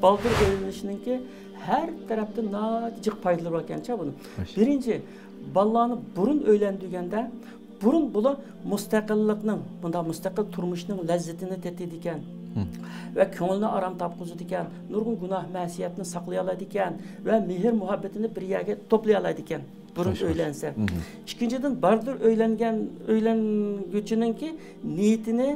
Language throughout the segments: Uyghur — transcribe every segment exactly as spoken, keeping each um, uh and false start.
بالدۇر ئۆيلىنىشنىڭكى ھەر تەرەپتىن ناھايىتى جىق پايدىلىرى باركەنچە بۇنىڭ. بىرىنچى، بالىلارنى بۇرۇن ئۆيلەندۈرگەندە، بۇرۇن بۇلار مۇستەقىللىقنىڭ، بۇنداق مۇستەقىل تۇرمۇشنىڭ لەززىتىنى تېتىيدىكەن ۋە كۆڭلىنى ئارام تاپقۇزىدىكەن، نۇرغۇن گۇناھ مەسىيەتنى ساقلىيالايدىكەن ۋە مېھىر مۇھەببىتىنى بىر يەرگە توپلىيالايدىكەن، بۇرۇن ئۆيلەنسە. ئىككىنچىدىن، بالدۇر ئۆيلەنگەن، ئۆيلەنگۈچىنىڭكى نىيىتىنى،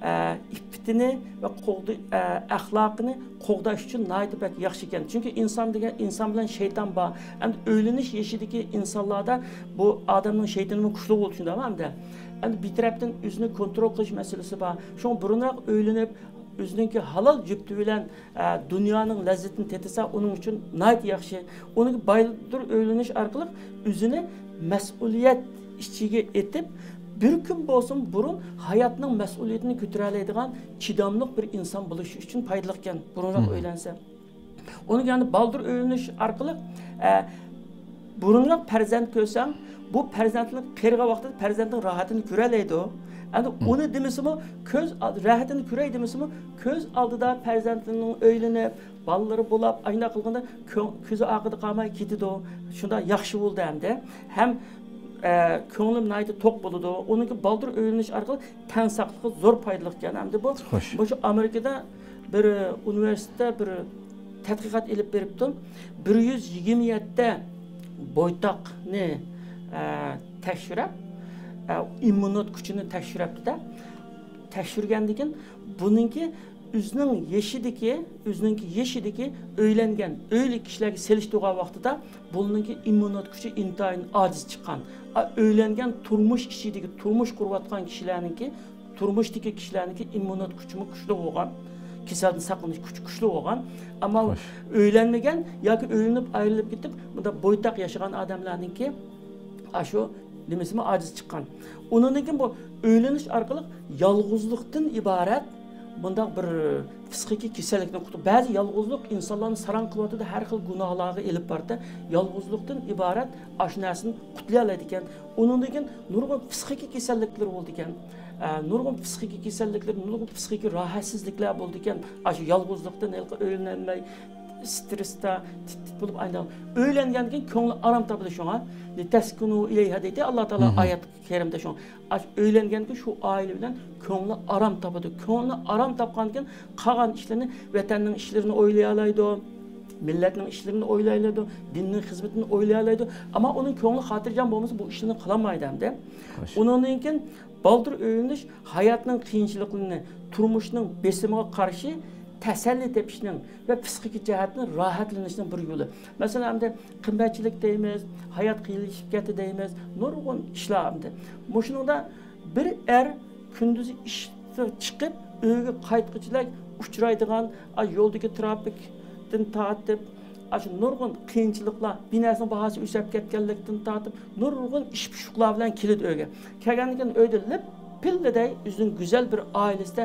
ئە، ئىپپىتىنى ۋە قوغدا-، ئە، ئەخلاقىنى قوغداش ئۈچۈن ناھايىتى بەك ياخشى ئىكەن. چۈنكى ئىنسان دېگەن، ئىنسان بىلەن شەيتان بار. ئەمدى ئۆيلىنىش يېشىدىكى ئىنسانلاردا بۇ ئادەمنىڭ شەيتىنىمۇ كۈچلۈك بولىدۇ، شۇنداقمۇ ئەمدى؟ ئەمدى بىر تەرەپتىن ئۆزىنى كونترول قىلىش مەسىلىسى بار. شۇڭا بۇرۇنراق ئۆيلىنىپ، ئۆزىنىڭكى ھالال جۈپتى بىلەن، ئە، دۇنيانىڭ لەززىتىنى تېتىسا، ئۇنىڭ ئۈچۈن ناھايىتى ياخشى. ئۇنىڭ بالدۇر ئۆيلىنىش ئارقىلىق ئۆزىنى مەسئۇلىيەت ئىچىگە ئېتىپ، بىر كۈن بولسىمۇ بۇرۇن ھاياتنىڭ مەسئۇلىيىتىنى كۆتۈرەلەيدىغان چىداملىق بىر ئىنسان بولۇش ئۈچۈن پايدىلىق ئىكەن، بۇرۇنراق ئۆيلەنسە. ئۇنىڭ يەنە بالدۇر ئۆيلىنىش ئارقىلىق، ئە، بۇرۇنراق پەرزەنت كۆرسەڭ، بۇ پەرزەنتنىڭ قېرىغان ۋاقتىدا پەرزەنتنىڭ راھىتىنى كۆرەلەيدۇ. ئەمدى ئۇنى دېمىسىمۇ، كۆز ئال-، راھىتىنى كۆرەي دېمىسىمۇ، كۆز ئالدىدا پەرزەنتنىڭ ئۆيلىنىپ، بالىلىرى بولاپ، ئاينداق قىلغاندا كۆ-، كۆزى ئارقىدا قالماي كېتىدۇ. شۇنداق ياخشى بولدى ئەمدى. ھەم، ئە، كۆڭلۈم ناھايىتى توق بولىدۇ. ئۇنىڭكى بالدۇر ئۆيلىنىش ئارقىلىق تەن ساقلىقىغا زور پايدىلىق ئىكەن. ئەمدى بۇ، مۇشۇ ئامېرىكىدا بىر ئۇنىۋېرسىتېتتا بىر تەتقىقات ئېلىپ بېرىپتۇ. بىر يۈز يىگىرمە يەتتە بويتاقنى، ئە، تەكشۈرۈپ، ئە، ئىممۇنوت كۈچىنى تەكشۈرۈپتۇ-دە. تەكشۈرگەندىن كېيىن بۇنىڭكى ئۆزىنىڭ يېشىدىكى، ئۆزىنىڭكى يېشىدىكى ئۆيلەنگەن، ئۆيلۈك كىشىلەرگە سېلىشتۇرغان ۋاقتىدا بۇنىڭكى ئىممۇنوت كۈچى ئىنتايىن ئاجىز چىققان. ئا، ئۆيلەنگەن، تۇرمۇش ئىچىدىكى، تۇرمۇش قۇرۇۋاتقان كىشىلەرنىڭكى، تۇرمۇشتىكى كىشىلەرنىڭكى ئىممۇنوت كۈچىمۇ كۈچلۈك بولغان، كېسەلدىن ساقلىنىش كۈچى كۈچلۈك بولغان. ئەمما ئۆيلەنمىگەن ياكى ئۆيلىنىپ ئايرىلىپ كېتىپ، بۇنداق بويتاق ياشىغان ئادەملەرنىڭكى ئاشۇ نېمىسىمۇ ئاجىز چىققان. ئۇنىڭدىن كېيىن بۇ ئۆيلىنىش ئارقىلىق يالغۇزلۇقتىن ئىبارەت بۇنداق بىر پسىخىكىي كېسەللىكنى قۇتۇ-، بەزى يالغۇزلۇق ئىنسانلارنى ساراڭ قىلىۋاتىدۇ، ھەر خىل گۇناھلارغا ئېلىپ بارىدۇ. يالغۇزلۇقتىن ئىبارەت ئاشۇ نەرسىدىن قۇتۇلۇۋالالايدىكەن. ئۇنىڭدىن كېيىن نۇرغۇن پسىخىكىي كېسەللىكلىرى بولىدىكەن. ئە، نۇرغۇن پسىخىكىي كېسەللىكلىرى، نۇرغۇن پسىخىكىي راھەتسىزلىكلەر بولىدىكەن. ئاشۇ يالغۇزلۇقتىن ھېلىقى ئۆيلىنەلمەي، سترېستا تىت-تىت بولۇپ ئايلىنىدۇ. ئۆيلەنگەندىن كېيىن كۆڭلى ئارام تاپىدۇ شۇڭا. لىتەسكۇنۇ ئىلەيھا دەيدۇ ئاللا تائالا ئايەت كەرىمدە شۇڭا. ئاشۇ ئۆيلەنگەندىن كېيىن شۇ ئائىلە بىلەن كۆڭلى ئارام تاپىدۇ. كۆڭلى ئارام تاپقاندىن كېيىن قالغان ئىشلىرىنى، ۋەتەننىڭ ئىشلىرىنى ئويلىيالايدۇ، مىللەتنىڭ ئىشلىرىنى ئويلايلايدۇ، دىننىڭ خىزمىتىنى ئويلايلايدۇ. ئەمما ئۇنىڭ كۆڭلى خاتىرجەم بولمىسا، بۇ ئىشلارنى قىلالمايدۇ ئەمدى. ئۇنىڭدىن كېيىن بالدۇر ئۆيلىنىش ھاياتنىڭ قىيىنچىلىقلىرىنى، تۇرمۇشنىڭ بېسىمىغا قارشى تەسەللى تېپىشنىڭ ۋە پسىخىكىك جەھەتتىن راھەتلىنىشنىڭ بىر يولى. مەسىلەن، ئەمدى قىممەتچىلىك دەيمىز، ھايات قىيىنلىشىپ كەتتى دەيمىز، نۇرغۇن ئىشلار ئەمدى. مۇشۇنىڭدا بىر ئەر كۈندۈزى ئىشقا چىقىپ، ئۆيگە قايتقۇچىلەك ئۇچرايدىغان، ئا، يولدىكى تىرافىكتىن تارتىپ، ئاشۇ نۇرغۇن قىيىنچىلىقلار، بىر نەرسىنىڭ باھاسى ئۆسۈپ كەتكەنلىكتىن تارتىپ، نۇرغۇن ئىش پۇشۇقلار بىلەن كېلىدۇ ئۆيگە. كەلگەندىن كېيىن ئۆيدە لىپپىللىدەي ئۆزىنىڭ گۈزەل بىر ئائىلىسىدە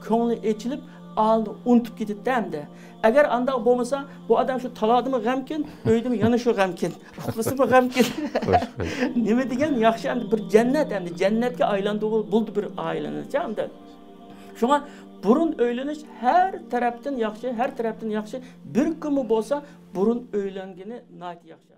كۆڭلى ئېچىلىپ، ئالدى ئۇنتۇپ كېتىدىدە ئەمدى. ئەگەر ئانداق بولمىسا، بۇ ئادەم شۇ تالاغىدىمۇ غەمكىن، ئۆيدىمۇ يەنە شۇ غەمكىن. ئۇخلىسىمۇ غەمكىن. خوش، خوش. نېمە دېگەن ياخشى، ئەمدى بىر جەننەت، ئەمدى جەننەتكە ئايلاندۇرغىلى بولدى بىر ئائىلىنى، ئەمدى. شۇڭا بۇرۇن ئۆيلىنىش ھەر تەرەپتىن ياخشى، ھەر تەرەپتىن ياخشى. بىر كۈنمۇ بولسا بۇرۇن ئۆيلەنگىنى ناھايىتى ياخشى.